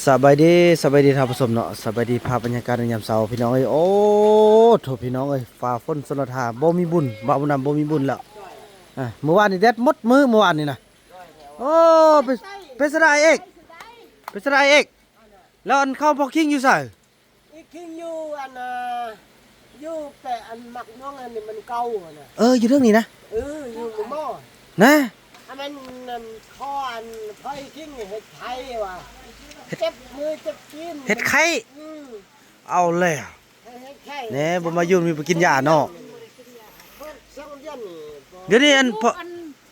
ສະບາຍດີ ສະບາຍດີທ່ານຜູ້ຊົມເນາະ ສະບາຍດີພາບບັນຍາກາດໃນຍາມເຊົ້າພີ່ນ້ອງເອີຍ. ໂອ້ໂຖ ພີ່ນ້ອງເອີຍ ຟ້າຝົນຊົນລະທາ ບໍ່ມີບຸນ ບ່າວບຸນນຳບໍ່ມີບຸນແລ້ວ. ອ່າ ມື້ວານນີ້ແດດໝົດມື້ ມື້ວານນີ້ນະ. ໂອ້ ເປັນ ເປັນສະດາຍເອກ ເປັນສະດາຍເອກ. ແລ້ວອັນເຂົ້າພໍ່ຄິງຢູ່ໃສ? ອີຄິງຢູ່ອັນນ່າ ຢູ່ແປະອັນໝາກມ່ວງອັນນີ້ມັນເກົ່າຫັ້ນນະ. ເອີ ຢູ່ເທິງນີ້ນະ. ເອີ ຢູ່ໝໍນະ. ອັນນັ້ນ ອັນພໍ່ ອັນພໍ່ອີຄິງເຮັດໄຂ່ວ່າ ເຮັດ ເຈັບມືເຈັບຕີນ ເຮັດໄຂ່. ອືມ ເອົາແລ້ວ ເຮັດໄຂ່ແນ່ ບໍ່ມາຢູ່ມີໄປກິນຢາເນາະ. ສອງເດືອນນີ້ ດຽວນີ້ອັນພໍ່ ອັນ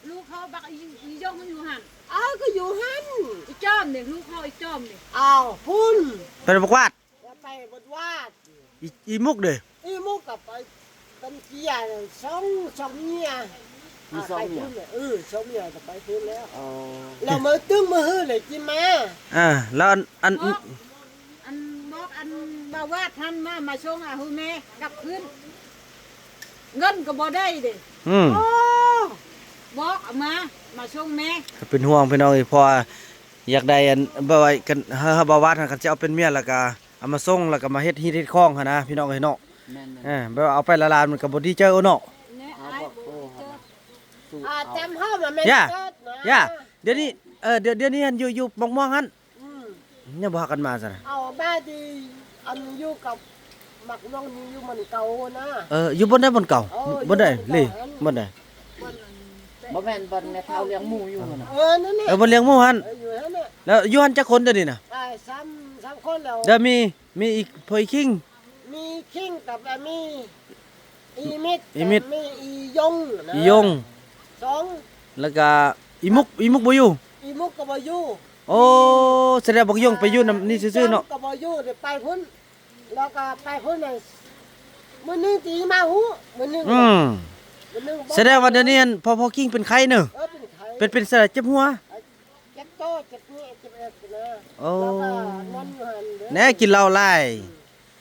ລູກເຂົາບັກອີ ອີຢົງຢູ່ຫັ້ນ. ເອົາ ກໍຢູ່ຫັ້ນ ອີຈອມນີ້ ລູກເຂົາອີຈອມນີ້. ອ້າວ ພຸ້ນ ໄປບັກວາດ ໄປບັກວາດ. ອີ ອີມຸກເດ້? ອີມຸກກໍໄປເປັນເກຍ ສອງ ສອງເມຍ ມີສອງເມຍ. ເອີ ສອງເມຍກໍໄປພຸ້ນແລ້ວ. ອໍ ແລ້ວມື້ຕຶງມື້ຮືເລີຍຈຶ່ງມາ. ອ່າ ແລ້ວອັນ ອັນ ບອກ ອັນ ອັນບ່າວວາດຫັ້ນມາ ມາສົ່ງອາຫູແມ່ກັບຄືນ ເງິນກໍບໍ່ໄດ້ເດ້. ອືມ ໂອ້ ບອກເອົາມາ ມາສົ່ງແມ່. ເປັນຫ່ວງພີ່ນ້ອງເອີຍ ເພາະວ່າຢາກໄດ້ອັນ ແບບວ່າຄັນ ເຮົາ ເຮົາບ່າວວາດຫັ້ນ ຄັນຊິເອົາເປັນເມຍແລ້ວກໍ ເອົາມາສົ່ງ ແລ້ວກໍມາເຮັດຮີດເຮັດຄອງຫັ້ນນະ ພີ່ນ້ອງເອີຍເນາະ. ແມ່ນໆ ເອີ ແບບວ່າເອົາໄປລະລານມັນກໍບໍ່ດີໃຈໂອເນາະ. ແມ່ນ ອ້າຍບໍ່ເຈີ ອ່າ ຈຳເຮົານະແມ່ນ ຢ່າ ເກີດນະ ຢ່າ ດຽວນີ້ ເອີ ດຽວ ດຽວນີ້ຫັ້ນຢູ່ ຢູ່ໝາກມ່ວງຫັ້ນ. ອືມ ຍັງບໍ່ພາກັນມາຊັ້ນນະ. ເອົາມາດີ ອັນຢູ່ກັບໝາກມ່ວງນີ້ຢູ່ບ່ອນເກົ່ານະ. ເອີ ຢູ່ບ່ອນໃດບ່ອນເກົ່າ? ເອີ ບ່ອນໃດ? ຢູ່ບ່ອນເກົ່າ ເລີ ຫັ້ນ ບ່ອນໃດ? ບ່ອນ ບໍ່ແມ່ນບ່ອນແມ່ເຖົ້າລ້ຽງໝູຢູ່ຫັ້ນນະ. ເອີ ນັ້ນແຫຼະ ເອີ ບ່ອນລ້ຽງໝູຫັ້ນ. ເອີ ຢູ່ຫັ້ນນະ ແລ້ວຢູ່ຫັ້ນຈັກຄົນດຽວນີ້ນະ? ອ່າ ສາມ ສາມຄົນແລ້ວ. ແລ້ວມີ ມີອີກ ພໍ່ອີຄິງ ມີຄິງກັບ ມີອີມິດ ອີມິດ ມີອີຢົງນະ ອີຢົງ ສອງ ແລ້ວກະອີມຸກ ອີມຸກບໍ່ຢູ່ ອີມຸກກໍບໍ່ຢູ່. ໂອ້ ສະແດງບັກຢົງໄປຢູ່ນຳນີ້ຊື່ໆເນາະ ກໍບໍ່ຢູ່ ໄດ້ໄປພຸ້ນ ແລ້ວກໍໄປພຸ້ນນະ ມື້ໜຶ່ງຕີມາຮູ້ ມື້ໜຶ່ງ. ອືມ ມື້ໜຶ່ງ ສະແດງວ່າດຽວນີ້ຫັ້ນ ພໍ່ ພໍ່ຄິງເປັນໄຂ້ເນີ. ເອີ ເປັນໄຂ້ ເປັນ ເປັນສະແດງເຈັບຫົວ ເຈັບໂຕ ເຈັບນີ້ ເຈັບເອັດນະ. ໂອ້ ແລ້ວກໍນອນຢູ່ຫັ້ນເດີ ແນ່ ກິນເຫຼົ້າຫຼາຍ.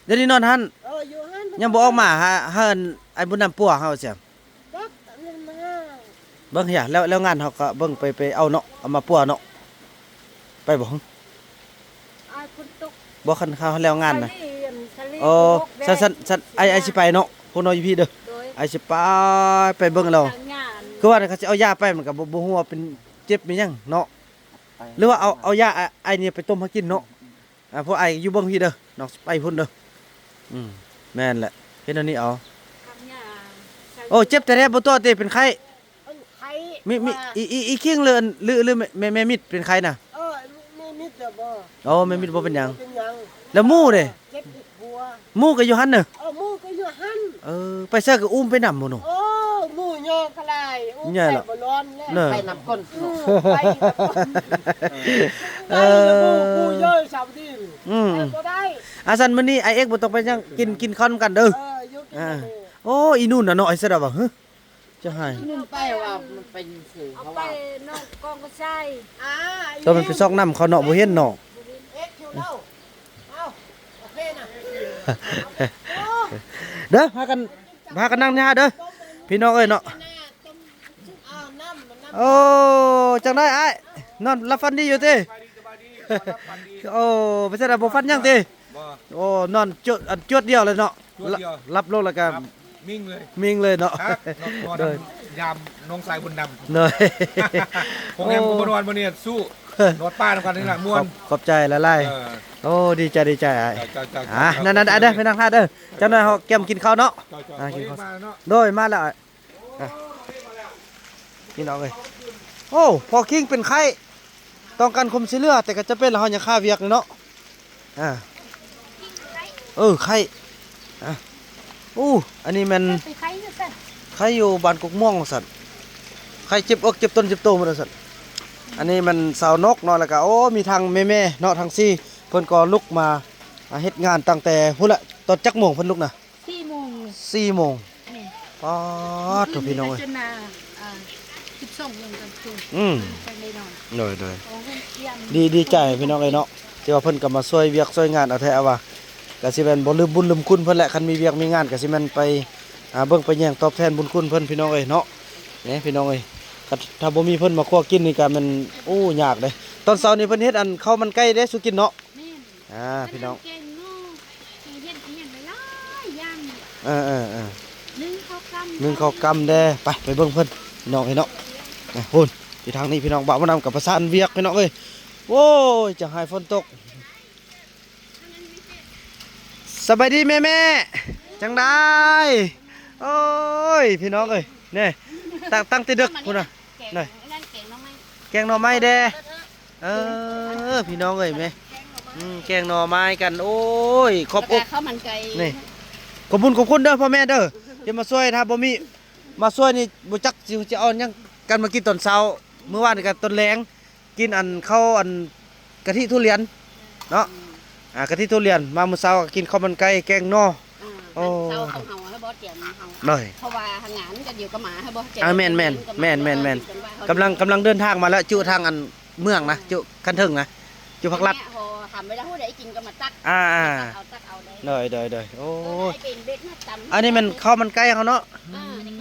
ອືມ ດຽວນີ້ນອນຫັ້ນ? ເອີ ຢູ່ຫັ້ນ ຍັງບໍ່ອອກມາຫາ ຫາອັນອ້າຍບຸນນຳປົວເຮົາຊະ. ຈັກ ເບິ່ງຫາ ເບິ່ງຫາ ແລ້ວ ແລ້ວງານເຮົາກໍເບິ່ງໄປ ໄປເອົາເນາະ ເອົາມາປົວເນາະ ໄປບໍ່? ອ້າຍ ຝົນຕົກ ບໍ່ ຄັນເຮົາແລ້ວງານນະ. ໂອ້ ຊັ້ນ ຊັ້ນ ຊັ້ນ ອ້າຍ ອ້າຍຊິໄປເນາະ ພວກນ້ອງຢູ່ພີ້ເດີ. ໂດຍ ອ້າຍຊິໄປ ໄປເບິ່ງແລ້ວ ຄືວ່າເຂົາຊິເອົາຢາໄປ ມັນກໍບໍ່ ບໍ່ຮູ້ວ່າເປັນເຈັບແມ່ນຫຍັງເນາະ ຫຼືວ່າເອົາ ເອົາຢາອ້າຍນີ້ໄປຕົ້ມໃຫ້ກິນເນາະ. ອ່າ ພວກອ້າຍຢູ່ເບິ່ງພີ້ເດີ ນ້ອງໄປພຸ້ນເດີ. ອືມ ແມ່ນແຫຼະ ເຮັດແນວນີ້ເອົາ. ໂອ້ ເຈັບແທ້ໆ ບໍ່ຕົວະຕິ ເປັນໄຂ້ ເປັນໄຂ້. ມີ ມີ ວ່າ ອີ ອີ ອີຄິງ ຫຼື ຫຼື ຫຼື ແມ່ ແມ່ ແມ່ມິດເປັນໄຂ້ນະ? ເອີ ແມ່ມິດເດີບໍ່? ໂອ້ ແມ່ມິດບໍ່ເປັນຫຍັງ ບໍ່ເປັນຫຍັງ. ແລ້ວໝູເດ? ເຈັບຢູ່ຫົວ ໝູກໍຢູ່ຫັ້ນເນີ. ເອີ ໝູກໍຢູ່ຫັ້ນ. ເອີ ໄປໃສກໍອຸ້ມໄປນຳບໍ່ເນາະ. ໂອ້ ໝູຍໍກໍຫຼາຍ ອຸ້ມໄປບໍ່ລອນແລ້ວ ເອີ ໄປນຳຄົນ ອືມ ໄປນຳຄົນ. ເອີ ໄປນຳໝູ ໝູເຢີສາວດີ ອືມ ໄປບໍ່ໄດ້. ອາ ຊັ້ນມື້ນີ້ອ້າຍເອກບໍ່ຕ້ອງໄປຫຍັງ ກິນ ກິນເຂົ້ານຳກັນເດີ. ເອີ ຢູ່ກິນ ອ່າ ນຳເດີ. ໂອ້ ອີນູນນະເນາະ ໄອ້ສະດາວະ ຮະ ຈະໃຫ້ ໜຶ່ງໄປວ່າມັນໄປຢູ່ເຊີ ເອົາ ເພາະ ໄປ ວ່າ ນອກກອງກະຊາຍ. ອ່າ ຕອນມັນໄປຊອກນ້ຳເຂົາເນາະ ບໍ່ເຫັນເນາະ. ເອີ ໂອເຄນະ ເດີ ພາກັນ ພາກັນນັ່ງນີ້ເດີ ພີ່ນ້ອງເອີຍເນາະ. ໂອ້ ຈັ່ງໃດອ້າຍ ນອນຫຼັບຝັນດີຢູ່ຕິ? ໂອ້ ເປັນຈັ່ງໃດ ບໍ່ຝັນຫຍັງຕິ? ບໍ່ ໂອ້ ນອນຈວດ ອັນ ຈວດດຽວເລີຍເນາະ. ຈວດດຽວ ຫຼັບລົງແລ້ວກໍ ມິ່ງເລີຍ ມິ່ງເລີຍເນາະ. ໂດຍ ຍາມນ້ອງຊາຍບຸນນຳ ໂດຍ ໂຮງແຮມກໍບໍ່ນອນມື້ນີ້ ສູ້ ນອນປ່ານຳກັນນີ້ລະ ມ່ວນ. ຂອບ ຂອບໃຈຫຼາຍໆ. ເອີ ໂອ້ ດີໃຈ ດີໃຈອ້າຍ. ອ່າ ນັ້ນໆ ເດີ ໄປນັ່ງທ່າເດີ ຈັກໜ່ອຍເຮົາກຽມກິນເຂົ້າເນາະ. ອ່າ ກິນເຂົ້າ ໂດຍ ມາແລ້ວອ້າຍ. ອ່ະ ພີ່ນ້ອງເອີຍ ໂອ້ ພໍ່ຄິງເປັນໄຂ້ ຕ້ອງການຄວາມຊ່ວຍເຫຼືອ ແຕ່ກໍຈຳເປັນລະ ເຮົາຍັງຄາວຽກຢູ່ເນາະ. ອ່າ ເອີ ໄຂ້ ອ່ະ ໂອ້ ອັນນີ້ແມ່ນ ໄຂ້ຢູ່ບ້ານກົກມ່ວງວ່າຊັ້ນ ໄຂ້ເຈັບເອິກເຈັບຕົນເຈັບໂຕໝົດວ່າຊັ້ນ. ອັນນີ້ແມ່ນສາວນົກເນາະ ແລ້ວກໍ ໂອ້ ມີທັງແມ່ໆເນາະ ທັງສີ່ ເພິ່ນກໍລຸກມາ ອ່າ ເຮັດງານຕັ້ງແຕ່ພຸ້ນລະ. ຕອນຈັກໂມງເພິ່ນລຸກນະ? ສີ່ໂມງ ສີ່ໂມງ. ແມ່ນ ປາດໂທ້ ພີ່ນ້ອງເອີຍ ຈົນວ່າ ອ່າ ສິບສອງໂມງກາງຄືນ. ອືມ ຈັ່ງໄດ້ນອນ. ໂດຍ ໂດຍ ໂອ້ ດີ ດີໃຈພີ່ນ້ອງເອີຍເນາະ ທີ່ວ່າເພິ່ນກໍມາຊ່ວຍວຽກຊ່ວຍງານເອົາແທ້ເອົາວ່າ ກໍຊິແມ່ນບໍ່ລືມບຸນລືມຄຸນເພິ່ນແຫຼະ. ຄັນມີວຽກມີງານກໍຊິແມ່ນໄປ ອ່າ ເບິ່ງໄປແຍງຕອບແທນບຸນຄຸນເພິ່ນ ພີ່ນ້ອງເອີຍເນາະ. ນີ້ພີ່ນ້ອງເອີຍ ຖ້າ ຖ້າບໍ່ມີເພິ່ນມາຄົວກິນນີ້ກໍແມ່ນ ໂອ້ ຍາກເດ້. ຕອນເຊົ້ານີ້ເພິ່ນເຮັດອັນເຂົ້າມັນໄກ່ເດ້ສູ່ກິນເນາະ. ອ່າ ພີ່ນ້ອງ ແກງເນາະ ເຮັດອີ່ຫຍັງຫຼາຍໆຢ່າງ ເອີໆໆ ໜຶ້ງເຂົ້າກ່ຳ ໜຶ້ງເຂົ້າກ່ຳແດ່. ໄປ ໄປເບິ່ງເພິ່ນ ພີ່ນ້ອງເອີຍເນາະ. ນະ ພຸ້ນ ຢູ່ທາງນີ້ ພີ່ນ້ອງ ບ່າວບຸນນຳກັບປະສານວຽກ ພີ່ນ້ອງເອີຍ. ໂອ້ຍ ຈະໃຫ້ຝົນຕົກ. ສະບາຍດີແມ່ໆ ຈັ່ງໃດ? ໂອ້ຍ ພີ່ນ້ອງເອີຍ ນີ້ ຕັ້ງ ຕັ້ງແຕ່ດຶກພຸ້ນນະ. ແກງ ນີ້ ອັນນັ້ນແກງໜໍ່ໄມ້ ແກງໜໍ່ໄມ້ແດ່. ເອີ ພີ່ນ້ອງເອີຍແມ່ ອືມ ແກງໜໍ່ໄມ້ກັນ. ໂອ້ຍ ຂອບອົກ ແລ້ວກໍເຂົ້າມັນໄກ່ ນີ້ ຂອບບຸນຂອບຄຸນເດີພໍ່ແມ່ເດີ ທີ່ມາຊ່ວຍ. ຖ້າບໍ່ມີມາຊ່ວຍນີ້ ບໍ່ຈັກຊິ ຊິເອົາຫຍັງກັນມາກິນຕອນເຊົ້າ. ມື້ວານນີ້ກໍຕອນແລງ ກິນອັນເຂົ້າອັນກະທິທຸລຽນເນາະ. ອືມ ອ່າ ກະທິທຸລຽນ ມາມື້ເຊົ້າກໍກິນເຂົ້າມັນໄກ່ແກງໜໍ່. ອືມ ໂອ້ ຕອນເຊົ້າຂອງເຮົາໃຫ້ບໍ່ ຕຽມເຮົາ ໂດຍ ເພາະວ່າຫາງານມັນກໍດຽວກໍມາໃຫ້ບໍ່. ອ່າ ແມ່ນໆ ແມ່ນໆໆ ກຳລັງ ກຳລັງເດີນທາງມາແລ້ວ ຈຸທາງອັນເມືອງນະ ຈຸຂັ້ນເທິງນະ ຈຸພັກລັດ. ແມ່ເຮົາຖາມໄວ້ແລ້ວ ຜູ້ໃດກິນກໍມາຕັກ ອ່າໆ ຕັກເອົາ ຕັກເອົາໄດ້. ໂດຍໆໆ ໂອ້ຍ ເປັນເບັດນະ ຕຳ ອັນນີ້ແມ່ນເຂົ້າມັນໄກ່ເຮົາເນາະ. ອ່າ ນີ້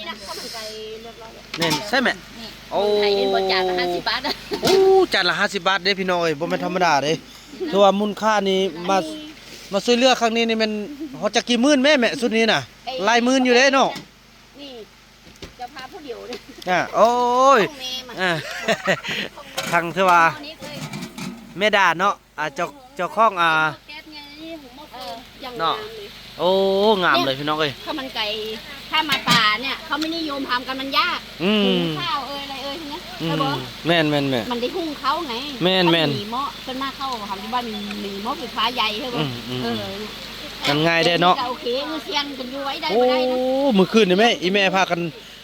ນະ ເຂົ້າມັນໄກ່ລຽບຮ້ອຍແລ້ວ ແມ່ນໃຊ່ແມ່? ນີ້ ໂອ້ ຄົນໄທເຫັນບໍ່ ຈານລະຫ້າສິບບາດ. ໂອ້ ຈານລະຫ້າສິບບາດເດ້ພີ່ນ້ອງເອີຍ ບໍ່ແມ່ນທຳມະດາເດ້. ຖືວ່າມູນຄ່ານີ້ ມາ ມາຊ່ວຍເຫຼືອຄັ້ງນີ້ນີ້ແມ່ນຮອດຈັກກີ່ໝື່ນແມ່ ແມ່ ຊຸດນີ້ນະ ຫຼາຍໝື່ນຢູ່ເດ້ເນາະ. ນີ້ເຈົ້າພາບຜູ້ດຽວເດ້ ອ່າ ໂອ້ຍ ຂອງແມ່ມາ ອ່າ ທາງ ຖືວ່າ ເອົານີ້ເລີຍ ແມ່ດາເນາະ. ອ່າ ເຈົ້າ ເຈົ້າຂອງ ອ່າ ເອີ ຢ່າງ ເນາະ ງາມເລີຍ. ໂອ້ ງາມເລີຍ ເນຍ ພີ່ນ້ອງເອີຍ ເຂົ້າມັນໄກ່ ຖ້າມາປ່າເນຍ ເຂົາໄມ່ນິຍົມທຳກັນ ມັນຍາກ. ອືມ ຫູຂ້າວເອີຍ ອະໄລເອີຍ ເຫັນໄໝ? ອືມ ແມ່ນໆໆ ມັນໄດ້ຫຸ້ງເຂົ້າໄງ. ແມ່ນໆ ມັນມີໝໍ້ ສ່ວນມາກເຂົາທຳຢູ່ບ້ານມີໝໍ້ໄຟຟ້າໃຫຍ່ ເຫັນບໍ່? ອືມໆໆ ເອີ ມັນງ່າຍແດ່ເນາະ. ກໍໂອເຄ ເມື່ອສ່ຽງກັນຢູ່ໄວ້ໄດ້ ໂອ້ ບໍ່ໄດ້ນະ. ມື້ຄືນນີ້ແມ່ ອີ່ແມ່ພາກັນ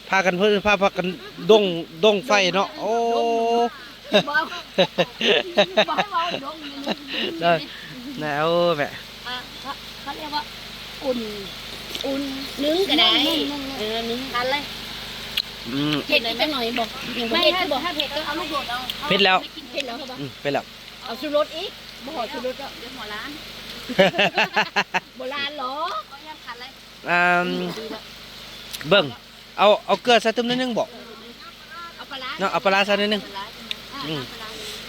ພາກັນເພິ່ນ ພາ ພາກັນດົງ ດົງໄຟເນາະ. ໂອ້ ບໍ່ ບໍ່ໃຫ້ເວົ້າດົງຢູ່ນີ້ ໄດ້ ແນວແບບ ອ່າ ເຂົາ ເຂົາຮຽກວ່າອຸ່ນ ອຸ່ນ ໜຶ້ງກໍໄດ້ ໜຶ້ງ ໜຶ້ງ ໜຶ້ງ ເອີ ໜຶ້ງ ທານເລີຍ. ອືມ ເຜັດອີກຈັກໜ້ອຍບໍ່? ຍັງບໍ່ເຜັດ ບໍ່ ຖ້າເຜັດກໍເອົາລູກໂດດເອົາ ເຜັດແລ້ວ ເຜັດແລ້ວ ອືມ ເຜັດແລ້ວ. ເອົາຊູລົດອີກ ບໍ່ຂໍຊູລົດກໍ ເປັນຫົວລ້ານ ບໍ່ລ້ານຫຼອກ ກໍຍັງຄັນເລີຍ. ອ່າ ເບິ່ງ ເອົາ ເອົາເກືອໃສ່ຕື່ມໜ້ອຍໜຶ່ງບໍ? ເອົາປາຮ້າເນາະ ເອົາປາຮ້າໃສ່ໜ້ອຍໜຶ່ງ. ອືມ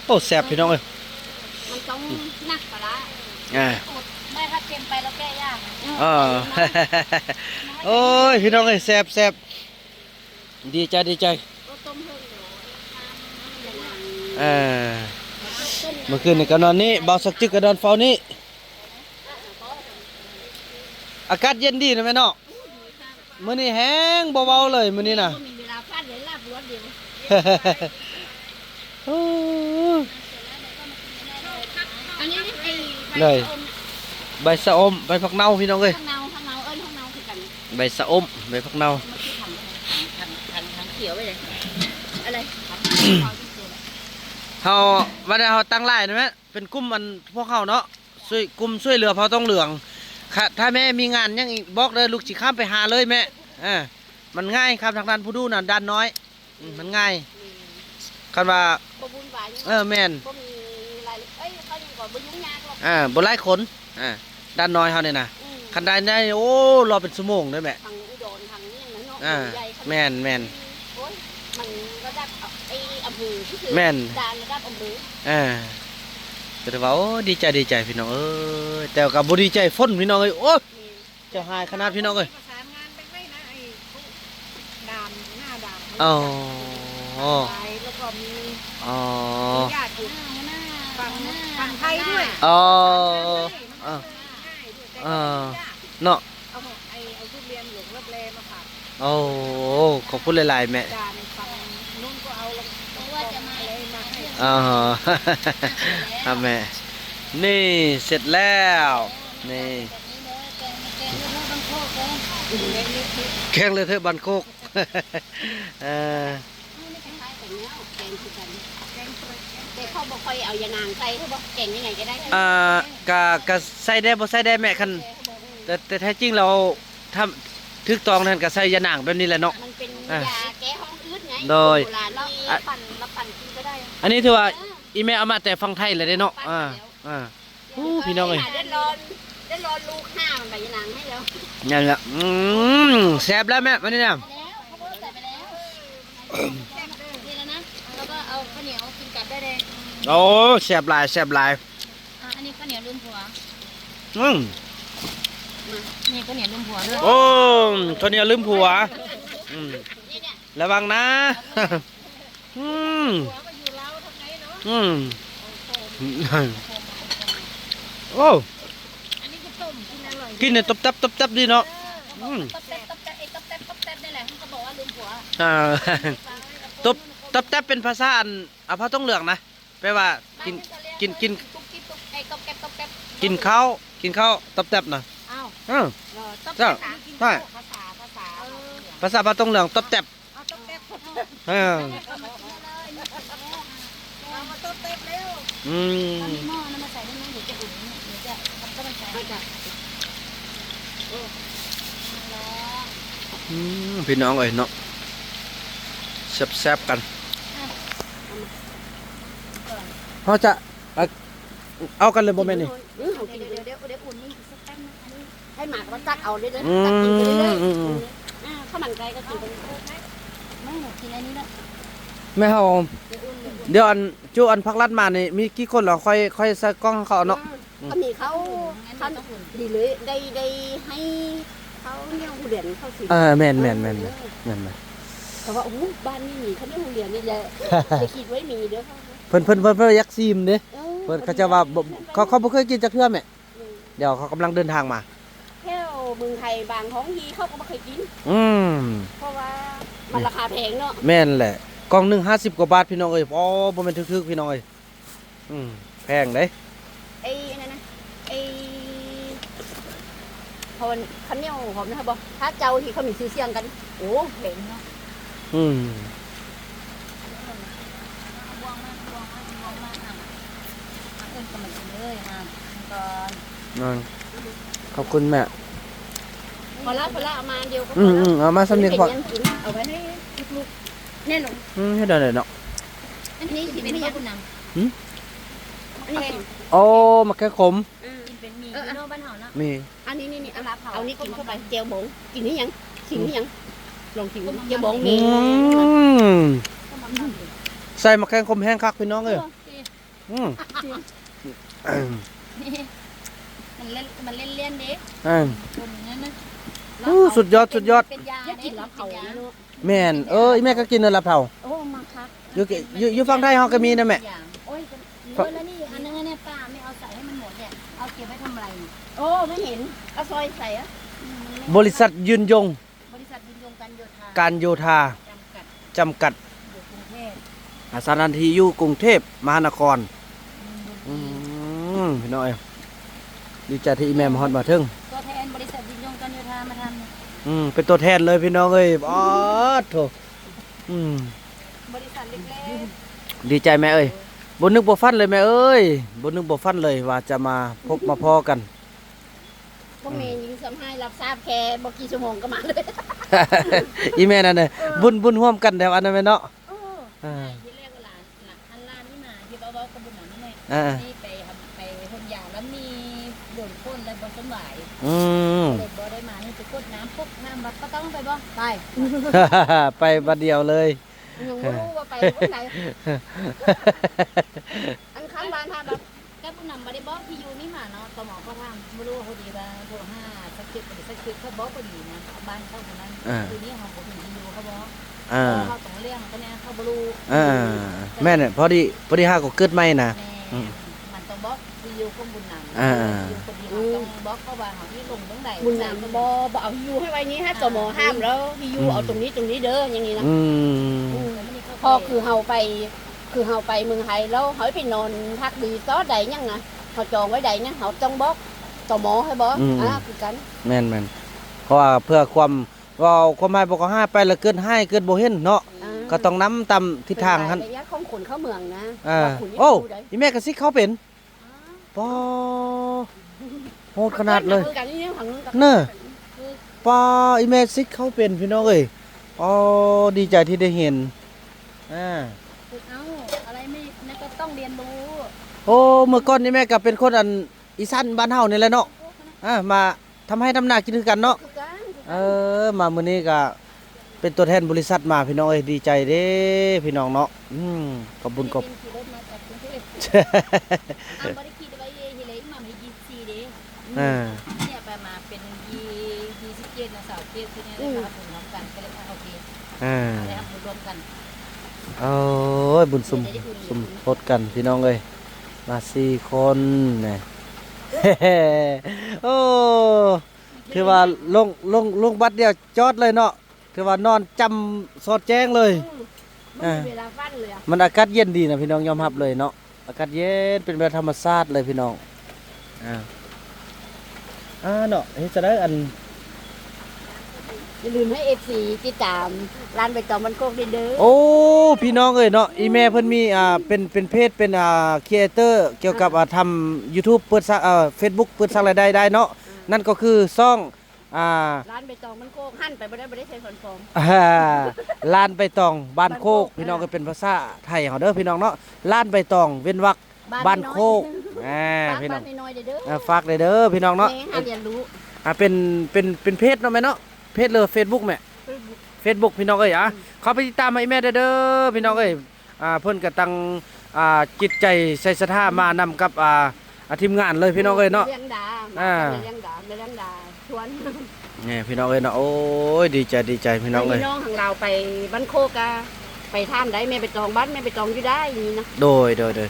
ໂອ້ ແຊບພີ່ນ້ອງເອີຍ ມັນຕ້ອງ ອືມ ໜັກປາຮ້າ ອ່າ ບໍ່ ຖ້າເຄັມໄປແລ້ວແກ້ຍາກ. ເອີ ໂອ້ຍ ພີ່ນ້ອງເອີຍ ແຊບໆ ດີໃຈ ດີໃຈ. ເອີ ມື້ຄືນນີ້ກໍນອນນີ້ ບ່າວສັກຈຶກກໍນອນເຝົ້ານີ້. ອາກາດເຢັນດີນະແມ່ເນາະ. ມື້ນີ້ແຮງບໍ່ເວົ້າເລີຍມື້ນີ້ນະ ບໍ່ມີເວລາພັກເລີຍ ຫຼັບລວດດຽວ. ໂອ້ ອັນນີ້ໄອ້ ເລີຍ ໃບຊະອົມ ໃບຜັກເນົ່າ ພີ່ນ້ອງເອີຍ ຜັກເນົ່າ ຜັກເນົ່າ ເອີ້ນຜັກເນົ່າຄືກັນ ໃບຊະອົມ ໃບຜັກເນົ່າ ທາງ ທາງ ທາງຂຽວໄປເລີຍ ອະໄລ ເຮົາ ວ່າແຕ່ເຮົາຕັ້ງຫຼາຍນະແມ່ ເປັນກຸ່ມອັນພວກເຮົາເນາະ ຊ່ວຍ ກຸ່ມຊ່ວຍເຫຼືອເຜົ່າຕອງເຫຼືອງ. ຖ້າແມ່ມີງານຫຍັງອີກບອກເດີ ລູກຊິຂ້າມໄປຫາເລີຍແມ່. ເອີ ມັນງ່າຍ ຂ້າມທາງດ່ານຜູ້ດູນະ ດ່ານນ້ອຍ ອືມ ມັນງ່າຍ ແມ່ນ ຄັນວ່າ ບໍ່ວຸ່ນວາຍຫຍັງ ເອີ ແມ່ນ ບໍ່ມີລາຍ ເອີຍ ເຂົາຫຍັງກໍບໍ່ຫຍຸ້ງຍາກຫຼອກ ອ່າ ບໍ່ຫຼາຍຄົນ ອ່າ ດ່ານນ້ອຍເຮົານີ້ນະ ອືມ ຄັນດ່ານໃຫຍ່ ໂອ້ ລໍເປັນຊົ່ວໂມງເດີແມ່ ທາງອຸດອນ ທາງຫຍັງນັ້ນເນາະ ອ່າ ໃຫຍ່ ແມ່ນໆ ໂອ້ຍ ມັນລະດັບ ເອີ ອຳເພີຊື່ໆ ແມ່ນ ດ່ານລະດັບອຳເພີ ອ່າ ກໍຖືວ່າ ໂອ້ ດີໃຈ ດີໃຈ ພີ່ນ້ອງເອີຍ ແຕ່ກໍບໍ່ດີໃຈຝົນ ພີ່ນ້ອງເອີຍ ໂອ້ຍ ແມ່ນ ເຈົ້າຮ້າຍຂະໜາດ ພີ່ນ້ອງເອີຍ ປະສານງານໄປໃຫ້ນະ ໄອ້ຜູ້ດາມ ຫົວໜ້າດາມ ອໍ ແລ້ວກໍມີ ອໍ ຍາດຢູ່ ຝັ່ງ ຝັ່ງໄທດ້ວຍ ອໍ ເອີ ເອີ ເນາະ ເອົາ ເອົາທຸລຽນຫຼວງລັບແລມາຝາກ ໂອ້ ຂອບຄຸນຫຼາຍໆແມ່ ອໍ ຄັບແມ່ ນີ້ເສັດແລ້ວ ນີ້ ແກງເລາະເທາະບ້ານໂຄກ ເອີ ແກງຄືກັນ ແຕ່ເຂົາບໍ່ຄ່ອຍເອົາຢານາງໃສ່ ເຂົາບອກແກງຍັງໄງກໍໄດ້ ອ່າ ກະ ກະໃສ່ແດ່ບໍ່ໃສ່ແດ່ແມ່ ຄັນ ແຕ່ ແຕ່ແທ້ຈິງແລ້ວ ຖ້າຖືກຕ້ອງນັ້ນກໍໃສ່ຢານາງແບບນີ້ແຫຼະເນາະ ມັນເປັນ ອ່າ ຢາແກ້ທ້ອງອືດໄງ ໂດຍ ໂບລານ ລະ ອ່ະ ປັ່ນ ລະປັ່ນກິນກໍໄດ້ ອັນນີ້ຖືວ່າ ເອີ ອີ່ແມ່ເອົາມາແຕ່ຝັ່ງໄທເລີຍເດ້ເນາະ ປັ່ນ ອ່າ ແລ້ວ ອ່າ ໂອ້ ພີ່ນ້ອງເອີຍ ເດືອດຮ້ອນ ເດືອດຮ້ອນລູກຫາມັນໄປນາງໃຫ້ແລ້ວ ນັ້ນແຫຼະ ອືມ ແຊບແລ້ວແມ່ ມານີ້ນະ ແລ້ວ ເຂົາບອກໃສ່ໄປແລ້ວ ນີ້ແລ້ວນະ ແລ້ວກໍເອົາເຂົ້າໜຽວກິນກັບໄດ້ເດ້ ໂອ້ ແຊບຫຼາຍ ແຊບຫຼາຍ ອ່າ ອັນນີ້ເຂົ້າໜຽວລືມຜົວ. ອືມ ນີ້ເຂົ້າໜຽວລືມຜົວເດີ. ໂອ້ ເຂົ້າໜຽວລືມຜົວ. ອືມ ລະວັງນະ. ອືມ ອືມ ໂອ້ ອັນນີ້ຄືຕົ້ມ ກິນອະລ່ອຍ ກິນໃຫ້ຕົບແຕັບ ຕົບແຕັບດີເນາະ. ອືມ ຕົບແຕັບ ຕົບແຕັບ ເອີ ຕົບແຕັບ ຕົບແຕັບນີ້ແຫຼະ ເຂົາກໍບອກວ່າລືມຜົວ. ອ່າ ຕົບ ຕົບແຕັບເປັນພາສາອັນ ອາ ພາກຕົງເຫຼືອງນະ ແປວ່າກິນ ກິນ ກິນ ກິນເຂົ້າ ກິນເຂົ້າ ຕອບແຕັບນະ. ອ້າວ ເອີ ຕອບແຕັບນະ ໃຊ່ ພາສາ ພາສາ ພາສາພາກຕົງເຫຼືອງ ຕອບແຕັບ. ເອີ ອືມ ອືມ ພີ່ນ້ອງເອີຍເນາະ ແຊບໆ ກັນ. ເຮົາຈະ ເອົາ ເອົາກັນເລີຍບໍ່ແມ່ນນີ້? ອືມ ເຮົາກິນ ດຽວ ດຽວ ດຽວ ດຽວອຸ່ນນີ້ ໃຫ້ໝາກະມາຕັກເອົາເລີຍເດີ ອືມ ຕັກກິນໄປເລື້ອຍໆ ອືມ ອືມ ອືມ ອືມ ອ່າ ເຂົ້າໝັກໄກ່ກໍກິນໄປເລື້ອຍໆ. ແມ່ນກິນອັນນີ້ແຫຼະ ແມ່ເຮົາ ດຽວອຸ່ນ ດຽວ ດຽວອັນ ຈຸອັນຜັກລັດມານີ້ ມີກີ່ຄົນແລ້ວ ຄ່ອຍ ຄ່ອຍໃສ່ກ່ອງໃຫ້ເຂົາເນາະ. ອືມ ອືມ ກໍມີເຂົ້າ ເຂົ້າ ດີເລີຍ ໄດ້ ໄດ້ໃຫ້ເຂົ້າໜຽວຫົວລຽນເຂົ້າຊິມ. ເອີ ແມ່ນໆໆໆ ເອີ ແມ່ນໆ ເຂົາວ່າ ໂອ້ ບ້ານນີ້ມີເຂົ້າໜຽວຫົວລຽນນີ້ແຫຼະ ໄດ້ຄິດໄວ້ມີເດີ. ເພິ່ນ ເພິ່ນ ເພິ່ນ ເພິ່ນຢາກຊິມເດ້ ເອີ ເພິ່ນ ເຂົາເຈົ້າວ່າບໍ່ ເຂົາ ເຂົາບໍ່ເຄີຍກິນຈັກເທື່ອແມ່. ອືມ ດຽວເຂົາກຳລັງເດີນທາງມາ ແຖວເມືອງໄທບາງທ້ອງທີ່ເຂົາກໍບໍ່ເຄີຍກິນ. ອືມ ເພາະວ່າມັນລາຄາແພງເນາະ. ແມ່ນແຫຼະ ກ່ອງໜຶ່ງຫ້າສິບກວ່າບາດ ພີ່ນ້ອງເອີຍ. ອໍ ບໍ່ແມ່ນຖືກໆ ພີ່ນ້ອງເອີຍ. ອືມ ແພງເດ້ ໄອ້ນັ້ນນະ ໄອ້ ເຂົາ ເຂົາໜຽວຫອມນະ ບໍ່ ຖ້າເຈົ້າທີ່ເຂົາມີຊື່ສຽງກັນ ໂອ້ ແພງເນາະ. ອືມ ບ່ວງມາ ບ່ວງມາ ບ່ວງມາ ອ່ະ ເອີ້ນກັນມາກິນເລີຍ ອ່ະ ກ່ອນ ອ່າ ຂອບຄຸນແມ່. ພໍລະ ພໍລະ ເອົາມາອັນດຽວກໍ ອືມ ພໍລະ ອືມ ເອົາມາສ່ຳນີ້ກໍພໍ. ເອົາໄວ້ໃຫ້ລູກໆ ແນ່ນອນ. ອືມ ເຮັດໄດ້ເນາະ. ອັນນີ້ຊິເປັນຫຍັງ? ຫືມ? ອັນນີ້ ໂອ້ ໝາກແຄງຂົມ. ອືມ ກິນເປັນໝີ່ຢູ່ເນາະ ບ້ານເຮົາເນາະ. ມີ ອັນນີ້ ນີ້ ນີ້ ເອົາ ເອົານີ້ກິນເຂົ້າໄປ ແຈ່ວບົງ ກິນອີ່ຫຍັງ? ຊິມອີ່ຫຍັງ? ລອງກິນແຈ່ວບົງ. ອືມ ໃສ່ໝາກແຄງຂົມແຮງຄັກ ພີ່ນ້ອງເອີຍ. ເອີ ອືມ ມັນເລ່ນ ມັນເລ່ນໆເດ້. ອືມ ຄົນນັ້ນນະ. ໂອ້ ສຸດຍອດ ສຸດຍອດ. ເປັນຢາ ຢາກກິນລາບເຜົາເນາະ. ແມ່ນ ເອີ ອີ່ແມ່ກໍກິນລາບເຜົາ. ໂອ້ ມັນຄັກ. ຢູ່ ຢູ່ ຢູ່ຝັ່ງໄທເຮົາກໍມີນະແມ່. ໂອ້ຍ ເອີ ແລ້ວນີ້ອັນໜຶ່ງອັນນີ້ປ້າ ແມ່ເອົາໃສ່ໃຫ້ມັນໝົດເນຍ ເອົາເກັບໄວ້ທຳອະໄລນີ້? ໂອ້ ບໍ່ເຫັນ ເອົາຊອຍໃສ່ອະ. ອືມ ບໍລິສັດຍືນຍົງ ບໍລິສັດຍືນຍົງການໂຍທາ ການໂຍທາ ຈຳກັດ ຈຳກັດ ຢູ່ກຸງເທບ ອາ ສະຖານທີ່ຢູ່ກຸງເທບມະຫານະຄອນ. ອືມ ອືມ ພີ່ນ້ອງເອີຍ ດີໃຈທີ່ອີ່ແມ່ມາຮອດມາເຖິງ. ຕົວແທນບໍລິສັດຍືນຍົງການໂຍທາມາທຳ. ອືມ ເປັນຕົວແທນເລີຍ ພີ່ນ້ອງເອີຍ. ປາດໂທ້ ອືມ ບໍລິສັດເລັກໆ. ດີໃຈແມ່ເອີຍ ບໍ່ນຶກບໍ່ຝັນເລີຍແມ່ເອີຍ ບໍ່ນຶກບໍ່ຝັນເລີຍວ່າຈະມາພົບມາພໍ້ກັນ. ພວກແມ່ຍິງສ່ຳຮ້າຍຮັບຊາບແຄ່ບໍ່ກີ່ຊົ່ວໂມງກໍມາເລີຍ. ອີ່ແມ່ນັ້ນນະ ເອີ ບຸນ ບຸນຮ່ວມກັນແຖວອັນນັ້ນແມ່ນເນາະ. ເອີ ອ່າ ທີແລກວ່າຫຼານ ຫຼານ ອັນຫຼານນີ້ມາ ທີ່ວ່າເວົ້າກັບບຸນນຳນີ້ແຫຼະ. ອ່າ ນີ້ໄປ ໄປຫົນຢາ ແລ້ວມີໂດນຝົນ ແລ້ວບໍ່ສະບາຍ. ອືມ ກໍເລີຍບໍ່ໄດ້ມາ. ນີ້ໄປກົດນ້ຳປຸບ ນ້ຳວັດ ບໍ່ຕ້ອງໄປບໍ່? ໄປ ໄປບາດດຽວເລີຍ. ຍັງບໍ່ຮູ້ວ່າໄປບ່ອນໃດ. ອັນຂ້າງບ້ານຫາແບບ ແຕ່ຜູ້ນຳບໍ່ໄດ້ບອກທີ່ຢູ່ນີ້ມາເນາະ ຕມ ເຂົາຖາມ ບໍ່ຮູ້ ພໍດີວ່າໂທຫາສັກເຂດ ບໍ່ໄດ້ສັກເຂດ ເຂົາບອກພໍດີນະ ບ້ານເຂົາຄົນນັ້ນ. ອ່າ ຄືນີ້ເຮົາບໍ່ເຫັນທີ່ຢູ່ເຂົາບອກ. ອ່າ ເຂົາຕ້ອງລ້ຽງ ເຂົາແນ່ ເຂົາບໍ່ຮູ້. ອ່າ ແມ່ນແຫຼະ ພໍດີ ພໍດີເຮົາກໍເກີດໃໝ່ນະ. ແມ່ນ ອືມ ມັນຕ້ອງບອກທີ່ຢູ່ຂອງບຸນນຳ. ອ່າ ຢູ່ຄົນດຽວ ອືມ ຕ້ອງບອກເຂົາວ່າເຮົາຊິລົງເບື້ອງໃດ. ບຸນນຳບໍ່ ບໍ່ເອົາທີ່ຢູ່ໃຫ້ໄວ້ນີ້ ຫາ ອ່າ ຕມ ຫ້າມແລ້ວ ທີ່ຢູ່ ອືມ ເອົາຕົງນີ້ຕົງນີ້ເດີ ຢ່າງນີ້ນະ. ອືມ ອືມ ພໍຄືເຮົາໄປ ຄືເຮົາໄປເມືອງໄທແລ້ວ ເຮົາໄປນອນພັກລີສອດໃດຫຍັງນະ ເຮົາຈອງໄວ້ໃດນະ ເຮົາຕ້ອງບອກ ຕມ ໃຫ້ບອກ. ອືມ ອ່າ ຄືກັນ. ແມ່ນໆ ເພາະວ່າເພື່ອຄວາມ ເວົ້າຄວາມຮ້າຍບໍ່ກໍຮ້າຍ ໄປແລ້ວເກີດຮ້າຍ ເກີດບໍ່ເຫັນເນາະ. ອ່າ ກໍຕ້ອງນຳຕາມທິດທາງຫັ້ນ ເປັນລາຍລະອຽດຂອງຄົນເຂົ້າເມືອງນະ. ອ່າ ວ່າຄົນ ໂອ້ ຢູ່ໃດ ອີ່ແມ່ກໍຊິເຂົ້າເປັນ. ອໍ ໂຫດຂະໜາດເລີຍ ເນາະ. ປ້າ ອີ່ແມ່ຊິເຂົ້າເປັນ ພີ່ນ້ອງເອີຍ. ອໍ ດີໃຈທີ່ໄດ້ເຫັນ. ອ່າ ເອົາ ອະໄລແມ່ ແມ່ກໍຕ້ອງຮຽນຮູ້. ໂອ້ ເມື່ອກ່ອນນີ້ແມ່ກໍເປັນຄົນອັນ ອີສານບ້ານເຮົານີ້ແຫຼະເນາະ. ອ່າ ມາທຳໄຮ່ທຳນາກິນຄືກັນເນາະ. ຄືກັນ ເອີ ມາມື້ນີ້ກໍເປັນຕົວແທນບໍລິສັດມາ ພີ່ນ້ອງເອີຍ. ດີໃຈເດ້ພີ່ນ້ອງເນາະ. ອືມ ຂອບບຸນຂອບ ຂີ່ລົດມາຈາກກຸງເທບ. ອ້າວ ບໍ່ໄດ້ຂີ່ໄປເຮເລ ອ່າ ເນຍໄປມາເປັນ ຊາວເຈັດ ຊາວເຈັດ ທີ່ນີ້ ອືມ ໄດ້ຮັບບຸນຮ່ວມກັນ ກໍເລີຍວ່າໂອເຄ ອ່າ ໄດ້ຮັບບຸນຮ່ວມກັນ. ໂອ້ຍ ບຸນສົມ ໄດ້ບຸນ ສົມທົດກັນພີ່ນ້ອງເອີຍ ມາສີ່ຄົນນະ. ໂອ້ ຖືວ່າລົງ ລົງ ລົງບັດດຽວຈອດເລີຍເນາະ. ຖືວ່ານອນຈ້ຳສອດແຈ້ງເລີຍ. ອືມ ບໍ່ມີເວລາຝັນເລີຍອະ. ມັນອາກາດເຢັນດີນະພີ່ນ້ອງ ຍອມຮັບເລີຍເນາະ ອາກາດເຢັນ ເປັນແບບທຳມະຊາດເລີຍພີ່ນ້ອງ. ອ່າ ອ່າ ເນາະ ເຮັດຈັ່ງໃດ ອັນ ຢ່າລືມໃຫ້ເອັຟຊີຕິດຕາມຮ້ານໃບຕອງບ້ານໂຄກເດີ. ໂອ້ ພີ່ນ້ອງເອີຍເນາະ ອີ່ແມ່ເພິ່ນມີ ອ່າ ເປັນ ເປັນເພຈ ເປັນ ອ່າ ຄຣີເອເຕີ ກ່ຽວກັບ ອ່າ ອ່າ ທຳຢູທູບ ເປີດສ້າງ ເອີ ເຟສບຸກ ເປີດສ້າງລາຍໄດ້ໄດ້ເນາະ. ອ່າ ນັ້ນກໍຄືຊ່ອງ ອ່າ ຮ້ານໃບຕອງບ້ານໂຄກ ຫັ້ນໄປບໍ່ໄດ້ ບໍ່ໄດ້ໃສ່ສອນຟອມ. ອ່າ ຮ້ານໃບຕອງບ້ານໂຄກ ບ້ານໂຄກ ພີ່ນ້ອງ ອ່າ ກໍເປັນພາສາໄທເຮົາເດີພີ່ນ້ອງເນາະ ຮ້ານໃບຕອງເວັ້ນວາກ ບ້ານ ບ້ານໂຄກ. ອ່າ ພີ່ນ້ອງ ຝາກເດີເດີພີ່ນ້ອງເນາະ. ອ່າ ເປັນ ເປັນ ເປັນເພຈເນາະແມ່ເນາະ ເພຈ ຫຼື ເຟສບຸກແມ່? ເຟສບຸກ ເຟສບຸກ ພີ່ນ້ອງເອີຍ. ອ່າ ອືມ ເຂົ້າໄປຕິດຕາມໃຫ້ແມ່ເດີ ພີ່ນ້ອງເອີຍ. ອ່າ ເພິ່ນກໍຕັ້ງ ອ່າ ຈິດໃຈໃສ່ສັດທາມານຳກັບ ອ່າ ອ່າ ທີມງານເລີຍພີ່ນ້ອງເອີຍເນາະ. ແມ່ລ້ຽງດາ ອ່າ ແມ່ລ້ຽງດາ ແມ່ລ້ຽງດາຊວນ ນີ້ພີ່ນ້ອງເອີຍເນາະ. ໂອ້ຍ ດີໃຈ ດີໃຈພີ່ນ້ອງເອີຍ. ພີ່ນ້ອງທາງລາວໄປບ້ານໂຄກກະໄປຖາມໄດ້ ແມ່ໃບຕອງ ບ້ານແມ່ໃບຕອງຢູ່ໃດນີ້ນະ. ໂດຍ ໂດຍ ໂດຍ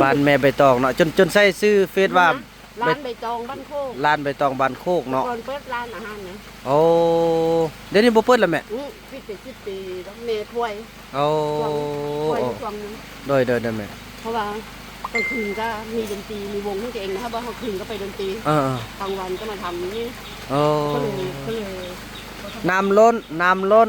ບ້ານແມ່ໃບຕອງເນາະ ຈົນ ຈົນໃຊ້ຊື່ເຟສວ່າ ຮ້ານໃບຕອງບ້ານໂຄກ ຮ້ານໃບຕອງບ້ານໂຄກເນາະ. ແຕ່ກ່ອນເປີດຮ້ານອາຫານນະ. ໂອ້ ດຽວນີ້ບໍ່ເປີດແລ້ວແມ່? ອື ປິດໄປສິບປີແລ້ວ ແມ່ປ່ວຍ. ໂອ້ ປ່ວຍຢູ່ຊ່ວງໜຶ່ງ. ໂດຍ ໂດຍ ໂດຍແມ່. ເພາະວ່າກາງຄືນກໍມີດົນຕີ ມີວົງຂອງຕົວເອງນະ ຖ້າວ່າກາງຄືນກໍໄປດົນຕີ ເອີ ເອີ ກາງວັນກໍມາທຳຢູ່ນີ້. ໂອ້ ກໍເລີຍ ກໍເລີຍ ນ້ຳລົ້ນ ນ້ຳລົ້ນ.